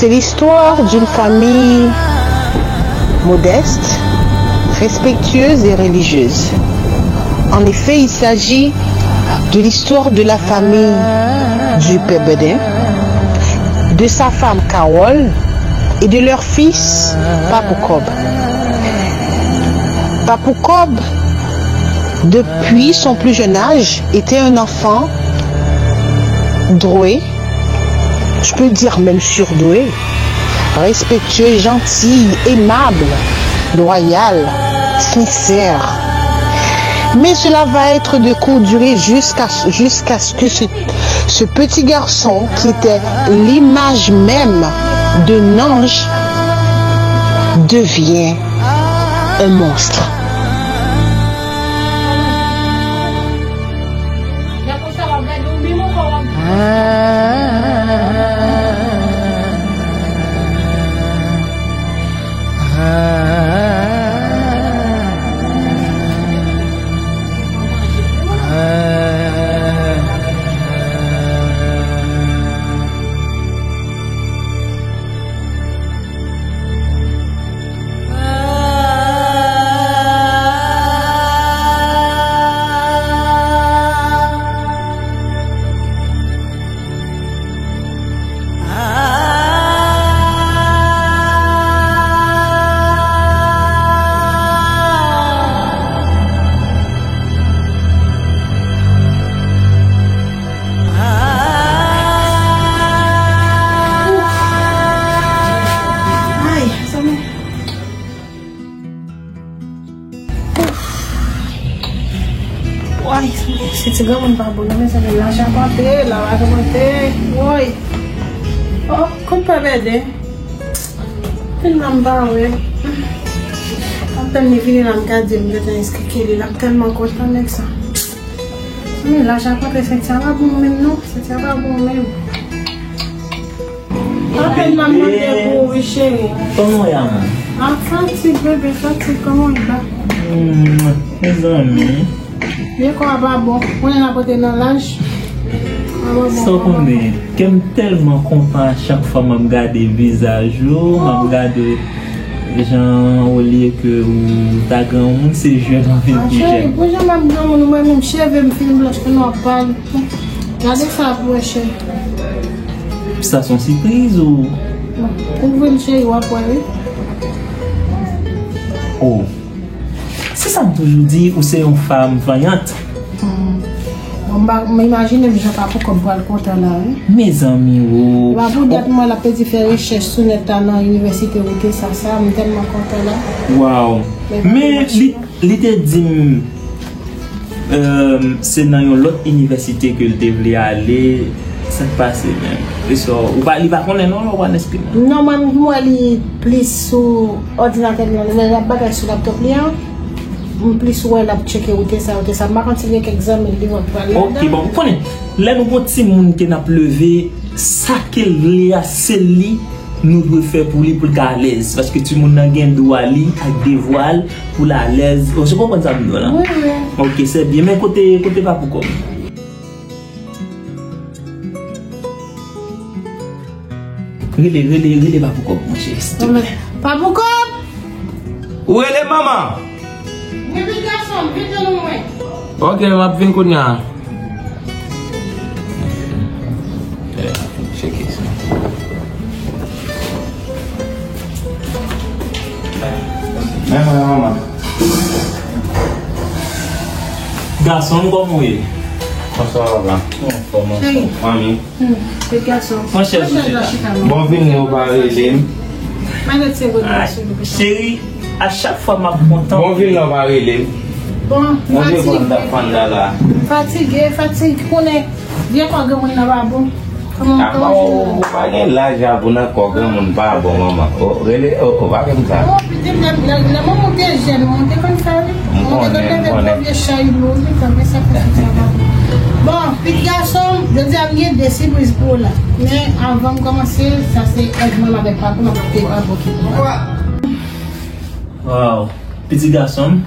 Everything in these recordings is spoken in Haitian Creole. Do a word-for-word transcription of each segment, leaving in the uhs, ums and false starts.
C'est l'histoire d'une famille modeste, respectueuse et religieuse. En effet, il s'agit de l'histoire de la famille du père Bedin, de sa femme Carole et de leur fils Papou Kòb. Papou Kòb, depuis son plus jeune âge, était un enfant doué, je peux dire même surdoué, respectueux, gentil, aimable, loyal, sincère. Mais cela va être de courte durée jusqu'à, jusqu'à ce que ce, ce petit garçon qui était l'image même d'un ange devient un monstre. Ay, sa mwen. Woy, si ti granmoun pa bon non, mezanmi, lajan konte, lajan konte. Woy. Oh, kout pa bède. Vin la m pa wè. M ap tann li vini la, m ka di m gentan esplike li la, m tèlman kontan nèg sa. Men lajan konte, Cynthia pa bon menm non, Cynthia pa bon menm. Apèn m ap mande pou ou wi cheri. Kòman w ye, amou? Ah, fatig bebe, fatig, kòman w ye? Hmm, mezanmi. Vye kò a pa bon. Konnen n ap antre nan laj. Sa w konnen, kè m tèlman kontan a chak fwa m ap gade vizaj ou, m ap gade jan olye ke ou ta granmoun, se jèn ou vin pi jèn. Cheri, pou jan m ap granmoun, ou wè menm cheve m fin blanch, konnen w ap pale. Gade sa pou wè cheri. Sa se yon sipriz ou? Ouvri l cheri, w ap wè wi. Oh. Se sa m toujou di, ou se yon fanm vanyant. Hmm. Bon, m pa, m imajine m jan Papou Kòb pral kontan la, wi. Mezanmi, o. Papou dat mwen l ap pedi fè rechèch sou nèt la nan inivèsite wote sa, sa, m tèlman kontan la. Waw. Men li, li te di m, euh, se nan yon lòt inivèsite ke l te vle ale. Sa k pase menm? Esò, ou pa, li pa konnen non, ou pa nèske non? Non, mwen, m wè li plis sou òdinatè li an. Lè l ap bagay sou laptòp li an, m plis wè l ap tcheke wote sa, wote sa. M pa konn si gen kèk zanmi l devan k pral ladan. Ok, bon, ou konnen, lè nou gon timoun ke n ap leve, sa ke l vle a, se li nou dwe fè pou li, pou l ka alèz. Paske timoun nan gen dwa li ak devwa l pou l alèz. Ou konprann sa m di w la? Wi, wi. Ok, se byen. Men kote, kote Papou Kòb? Rele, rele, rele Papou Kòb, monchè, sitou. Papou Kòb! Ou rele manman? Wi, vin gason, vin jwenn mwen. Ok, m ap vin kounye a. Tcheke sa. Men mwen, manman. Gason m, kòman w ye? Bonswa, papa. Ou anfòm, anfòm. Manmi. Hmm, ti gason. Mwen chèz ou chita. Bon vini, ou pa rele m. Mwen rete se bon, ah, cheri. Cheri, a chak fwa m ap kontan. Bon vini, ou pa rele m. Bon, m fatige. Fatige, fatige, konnen vye kò granmoun nan pa bon. Apa ou pa gen laj la pou nan kò granmoun pa bon, manman. O, rele, o, o, pa gen sa. Bon, pitit, lè, lè, lè manman w te jèn, manman w te konn fè, wi. Manman w te konn leve gwo vye chay lou, wi, tanpri sa fè sa, sa. Bon, pitit gason m, jodi a m gen de sipriz pou ou la. Men, anvan m kòmanse, sa se èd manman avèk papa m ap fè pou ou. Waw, pitit gason m.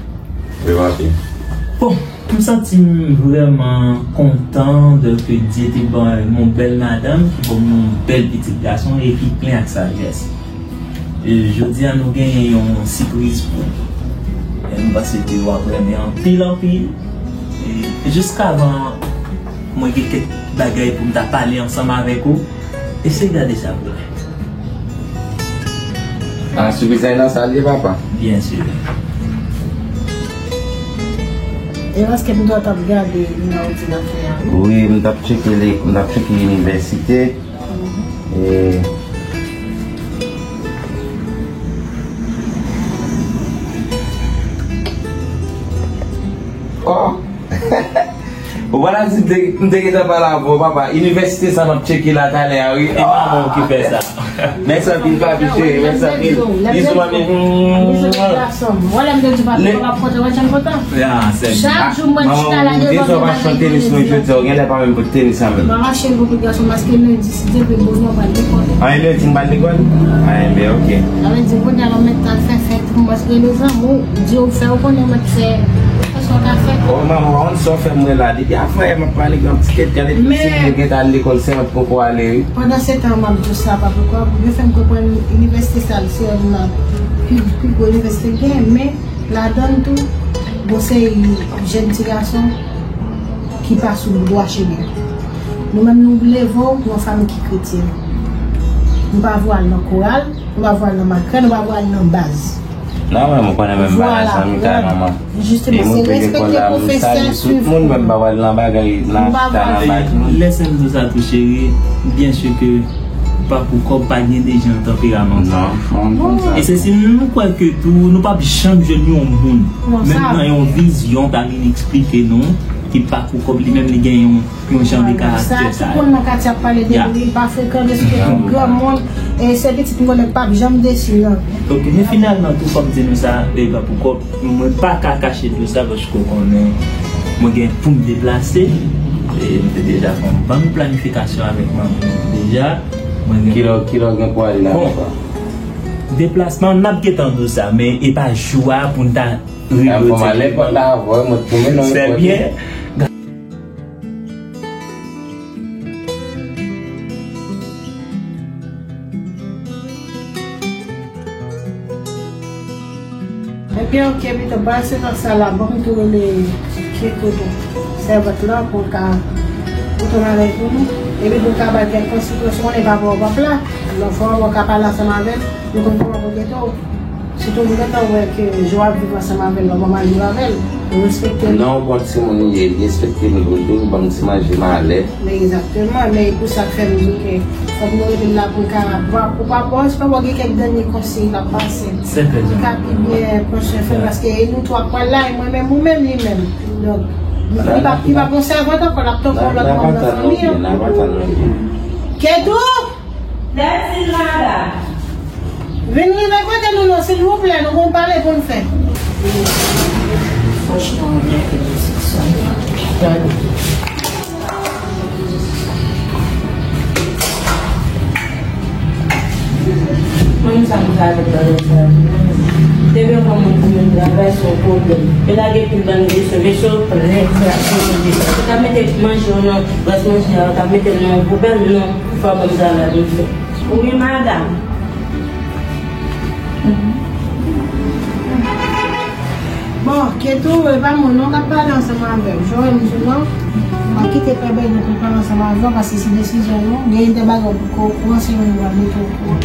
Wi, papi. Bon. M santi m vrèman kontan de ke Dye te ban m yon bèl madanm ki ban m yon bèl pitit gason e ki plen ak sajès. E jodi a nou genyen yon sipriz pou ou. E m panse ke w ap renmen anpil, anpil. E jiskavan mwen gen kèk bagay pou m ta pale ansanm avèk ou, eseye gade sa pou mwen. Ah, sipriz la nan sa l ye, papa? Byen si. E paske m dwe t ap gade nan òdinatè a, wi. Wi, m t ap tcheke li, m t ap tcheke inivèsite. E oh! Ou pa t ap di m te, m te gentan pale avè w, papa. Inivèsite sa m ap tcheke la talè a, wi. E manman w ki fè sa. Mèsi anpil, papi cheri, mèsi anpil. Bizou, manmi. Bizou, gason m. Wè lè m te di papi, papa kontan, wè jan l kontan. Ya, sè m. Chak jou mwen chita la devan, m pa chante tenis mwen jodi a, ou genlè pa menm pote tenis la menm. M pa mache pou gason, paske lendi, si Dye vle, bonè, m pral lekòl. An, lendi m pral lekòl? An, enben, ok. Sa vle di, kounye a la, w mèt al fè fèt, kòmanse rele zanmi w, di yo fè yo konnen w mèt fè, fè sa w ka fè. Oh, manman, pa konn sa w fè m wè la. Depi avan yè, m ap pale, gen yon ti tèt, gade tout se mwen gen t al lekòl, se mwen poko ale, wi. Pandan se tan, m ap di w sa, pa poko, yo fè m konprann inivèsite sa, se youn nan pi, pi gwo inivèsite k genyen, men ladan l tou, gon seri jèn ti gason ki pa sou dwa chemen. Nou menm, nou leve w nan yon fanmi ki kretyen. Nou pa voye al nan koral, nou pa voye al nan makrè, nou pa voye al nan baz. Non, men mwen konnen menm bagay sa, m ka manman. Jisteman, se respekte pwofesè, swiv kou. Moun menm pa pral nan bagay, nan chita nan baz moun. Lè sè m di w sa tou, cheri, byen si ke pa pou kòb, pa gen de jan tanperaman sa. Non, non, non. E se si nou kwè ke tou, nou p ap janm jwenn yon moun, menm nan yon vizyon, ta vin eksplike nou, ki pa pou kòb, li menm li gen yon yon jan de karaktè sa yo. Tout moun nan katye ap pale de li, li pa frekan, respekte granmoun, e se pitit m konnen k p ap janm desi, non. Ok, men finalman tou, fò m di nou sa, e pa pou kòb, mwen pa ka kache nou sa, paske w konnen, mwen gen pou m deplase, e m te deja fè yon bann planifikasyon avèk manmi deja, mwen gen. Kilè, kilè w gen pou ale la, papa? Bon, deplasman, n ap gentan di w sa, men e pa jou a pou n ta rele w. Fò m ale pran la avè w, mwen pou mennen w. Sè byen. Ebyen, ok, pito, ba se nan sa la, bon, m tou rele Kieto, sèvant la, pou l ka, pou tounen avèk nou. Epi pou l ka bay kèk konsiy, paske konnen papa w p ap la, lòt fwa w ka pale ansanm avè l, nou konn kòman pou Kieto. Sitou m gentan wè ke jan w ap viv ansanm avè l lan, w pa mal viv avè l. Ou respekte l. Non, bon timoun li ye, li respekte m tou, li toujou ban m ti manje malè. Men egzakteman, men e pou sa k fè m di w ke fòk nou rete la pou n ka, pou pa, pou pa, bon, se pa gen kèk dènye konsèy k ap pase. Se trè byen. Pou n ka pi byen pran swen fanmi, paske e nou twa k pral la, e mwen menm, ou menm, li menm. Donk, li pa, li pa gon sèvant ankò, l ap tankou yon lòt manm nan fanmi an. Ketou! That's it, madam. Vin rive kote nou non, silvouplè, nou gon pale pou n fè. Mwen sa m sa avèk bagay sa. Depi yon moun pou yon travay, se yon pwoblèm. Yo lage pil bann kesyon, kesyon plen, sa, se yon pwoblèm. Yo ta mete manje yo nan glas manje a, yo ta mete l nan yon poubèl, non. Fò ban m travay pou m fè. Wi, madanm. Bon, Ketou, e pa mwen non k ap pale ansanm avè w. Jan w wè m di w lan, m ap kite Pè Bènè pou l pale ansanm avè w, paske se desizyon nou. Gen de bagay ou poko okouran, se mwen ki pral mete w okouran.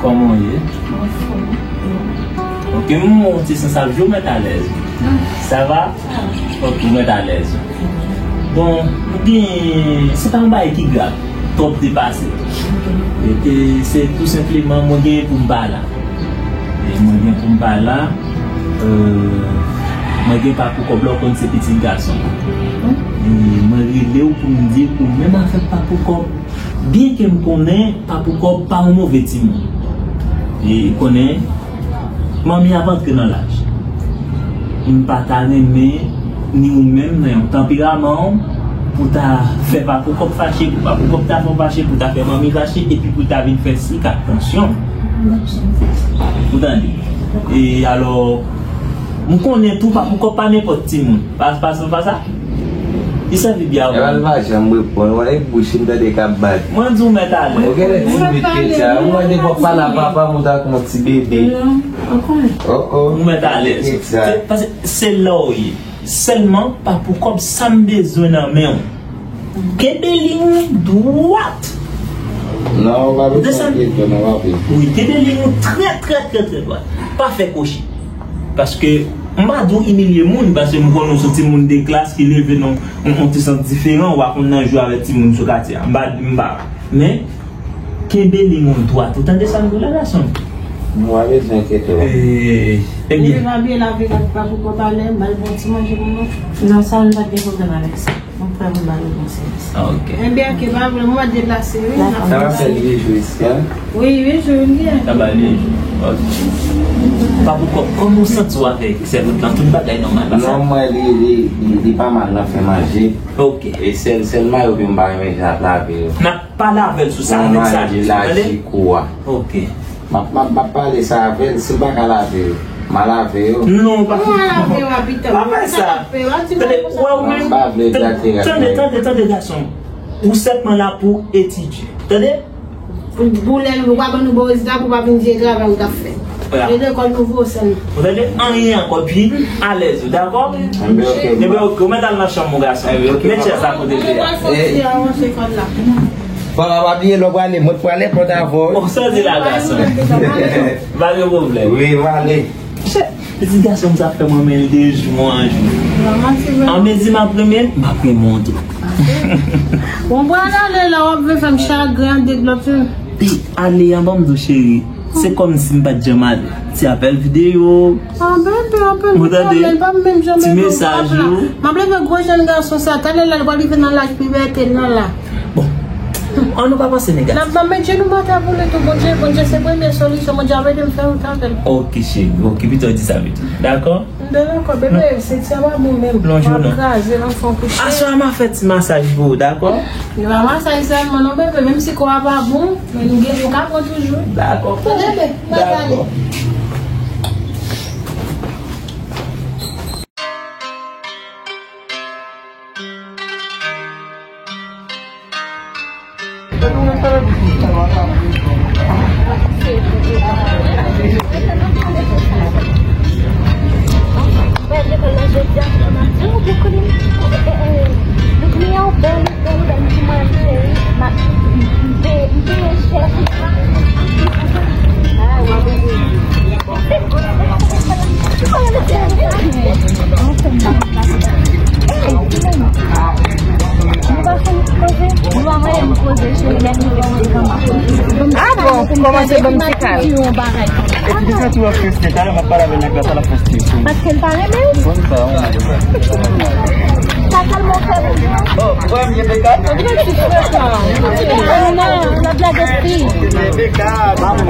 Kòman w ye? Mwen anfòm. Ok, m wè w ti sansab, je w mèt alèz. Sa va? Ok, mwen t alèz. Bon, m gen, se pa yon bagay ki grav, twòp depase. E, e se tou senpleman, mwen gen pou m pa la. E mwen gen pou m pa la, euh, mwen gen pa pou kòb la, w konn se pitit gason. E mwen rele w pou m di w, ou menm avèk pa pou kòb, byenke m konnen pa pou kòb pa yon move timoun. E konnen, manmi ap antre nan laj. M pa ta renmen, ni ou menm, nan yon tanperaman w, pou ta fè pa pou kòb fache, pou pa pou kòb ta fè w fache, pou ta fè manmi fache, epi pou ta vin fè sik ak tansyon. Ou tande? E alò, M konnen tou pa poukò pa nenpòt timoun. Pa, pa, pa sa? Li sèvi byen avè w. Eval pa janm reponn. Wè, e bouch li m tande k ap bat. Mwen di w mèt alèz. Ou genlè timid Ketia. Ou wè depi w pale a papa m ou tankou yon ti bebe. Oh, oh. Ou mèt alèz. Paske se la w ye. Sèlman, pa pou kòb, sa m bezwen nan men w. Kenbe liy ou dwat. Non, ou pa bezwen enkyete, non, papi. Wi, kenbe liy ou trè, trè, trè, trè dwat. Pa fè kwochi. Paske, m pa di w imilye moun, paske m konnen w se yon timoun de klas ki leve nan yon, yon ti sant diferan, w pa konn nan jwe avèk timoun sou katye a. M pa, m pa. Men, kenbe liy ou dwat. Ou tande sa m di w la, gason? Non, ou pa bezwen enkyete w. Eh, ebyen. Ou va byen lave rad pa pou kò palè, m ba l bon ti manje pou mwen. Non, sa, m pa t gen pwoblèm avèk sa. Mwen prè pou m ba nou bon sèvis. Ah, ok. Enben, ok, pa vre, mwen deplase, wi. Sa va fè li jou isit, hein? Wi, wi, jou li ye. Sa ba li jou. Ok. Pa pou kò, kòman w santi w avèk sèvant lan? Tout bagay nòmal, pa sa? Non, mwen, li, li, li, li pa mal nan fè manje. Ok. E sèl, sèl mayo ke m pa renmen jan l ap lave yo. N ap pa lave l sou sa, avèk sa, tande? Li laji kou a. Ok. M ap, m ap, m ap pale sa avè l, si l pa ka lave yo, m a lave yo. Non, pa, pa fè sa. Tande, wè ou menm, tande, tande, tande, gason. Ou senpman la pou etidye. Tande? Pou, pou lè nou pa ban nou bon rezilta, pou pa vin di e travay ou t ap fè. Voilà. E lekòl nou voye w sèlman. Ou tande? Anyen ankò, pi alèz ou, dakò? Enben, ok. Enben, ok, ou mèt al nan chanm ou, gason. Enben, ok, papa. Met chèz la kote l ye a. Papa, pa bliye lè w prale, mwen prale pòt avè w. Bon, sa w di la, gason. Pa gen pwoblèm. Wi, m ale. Chè, pitit gason m sa fè mwen renmen l de jou an jou. An mezi m ap renmen l, m ap renmen w tou. Bon, pral ale la, w ap vin fè m chagren an de lòt yo. Pi ale an, ban m di w, cheri. Se kòmsi m pa t janm ale. Ti apèl videyo. Ah, bebe, anpil pwoblèm, pa menm jan. Ti mesaj yo. M ap leve gwo jèn gason sa, talè la, li pral rive nan laj pibète l nan la. Bon. An nou pa panse negatif. N ap, n ap met je nou bata pou li tou, Bondye, Bondye se premye solisyon, Bondye ap ede m fè wout avè l. Ok, cheri, ok, pito di sa pito. Dakò? M te dakò, bebe, se ti a pa bon menm. Plonje w non. M ap kraze l anfan kouche. Aswè a m a fè ti masaj pou ou, dakò? Nou pa masaj sèlman non, bebe, menm si kò a pa bon, men nou gen, nou ka pran toujou. Dakò. Tande, bebe, m ap ale. Dakò. Ah bon, pou kòmanse ban m ti kal. Epi sa tou ap fè, talè m ap pale avè nèg la, sa l ap fè. Paske l pa renmen w. Konn sa, wi. Sa sèlman fè. Oh, frè m, gen de kat? Ou gen ti frè sa. Ou nan, nan blague fi. Gen de kat. Frè m,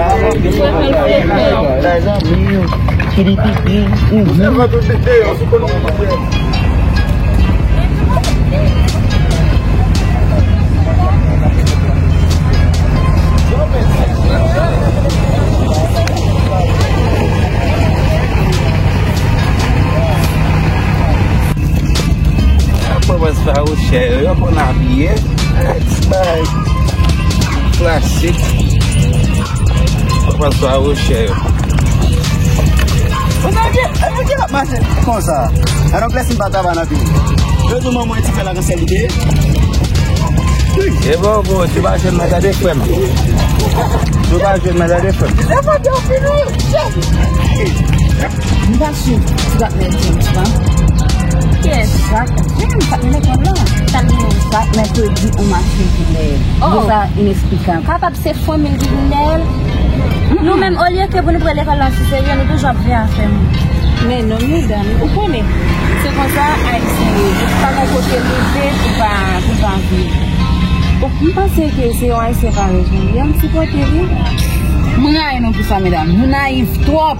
gen de kat. Mezanmi, ki li pipi. Mhm. Apre wè sa yo chè yo, yo konn abiye. Ti bagay klasik. Papa sa yo chè yo. Ou sa gen, e pou ki l ap mache konsa? Alò, klèsi m pa travay nan pi. Yo di manman ti fè la nan sèlite. E bon, bon, si w pa jwenn mwen, gade frè m. Si w pa jwenn mwen, gade frè m. M pa swiv ti Batman James lan. Kiyès? Batman James, Batman lekòl lan. Sa l gen? Batman pwodui yon machin ki lè. Oh. Bon, sa inesplikab. Kapab se fanmi l ki vin dèyè l. Nou menm, olye ke pou nou pran lekòl lan si serye, nou toujou ap veye afè moun. Men non, medam, ou konnen, se konsa Ayisyen ye. Pa gen kote rive pou pa, pou pa viv. Ou, m panse ke se yon Ayisyen parèy nou ye, m sipòte li. M rayi nou pou sa, medam. Nou nayif twòp.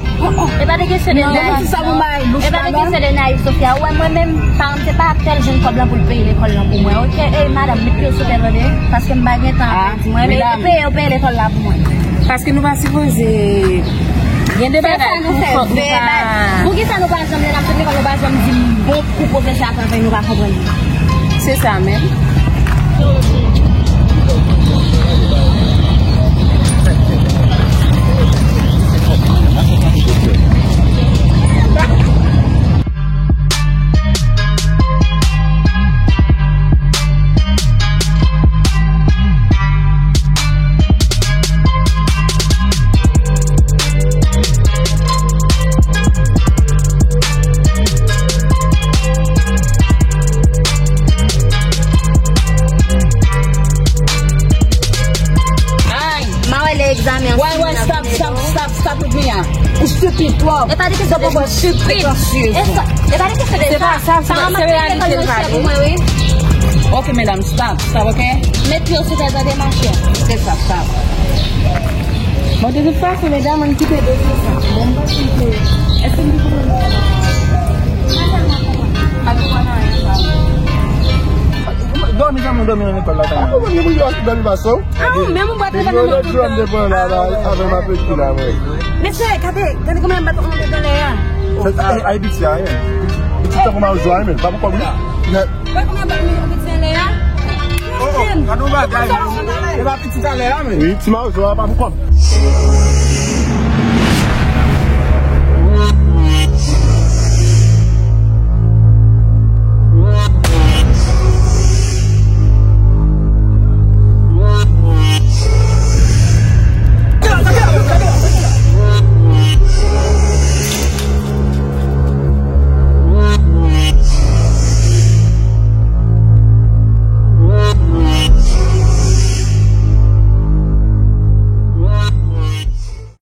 E pa de kesyon de nayiv, non. E pa de kesyon de nayiv, Sofia. Ou wè mwen menm, paran m se pa ap fè l jwenn kòb lan pou l peye lekòl lan pou mwen, oke? Ey, madanm, met pye sou tè, tande, paske m pa gen tan. Mwen, men peye, peye lekòl la pou mwen. Paske nou pa sipoze gen de bagay pou fòk nou pa. Poukisa nou pa janm Pou pwofesè a travay, nou pa konprann li. Se sa menm. Ay, m a wè lè egzamen an fini, n ap vin ede w. Wè, wè, stop, stop, stop, stop with me, ah. Ou stupid twòp. E pa de kesyon de stupid. Pretansyez. E sa, e pa de kesyon de sa. Se pa sa, se pa, se reyalite l pale. Pou mwen, wi. Ok, medam, stop, stop, ok? Met pye w sou tè, tande, machè. Se sa, stop. Bon, de tout fason, medam, ann kite dosye sa. Bon, m pa santi. Èske m te konprann? Pa t konprann anyen, sa. Dòmi jan mwen dòmi nan lekòl la, kanmenm. Mwen menm, mwen dòmi pa sou. Ah, ou menm, ou pa t konprann anyen. Depi lòt jou, m te pran la, la, avè m apeti la, mwen. Mesye, gade, gade kòman m bat yon anlè a. Ay, ay, piti a, ye. Piti tankou Mawozo a, men. Pa pou kòb, wi. Wè kòman bat yon piti anlè a? Oh, oh, gade yon bagay. E pa piti talè a, men. Wi, ti Mawozo a, pa pou kòb.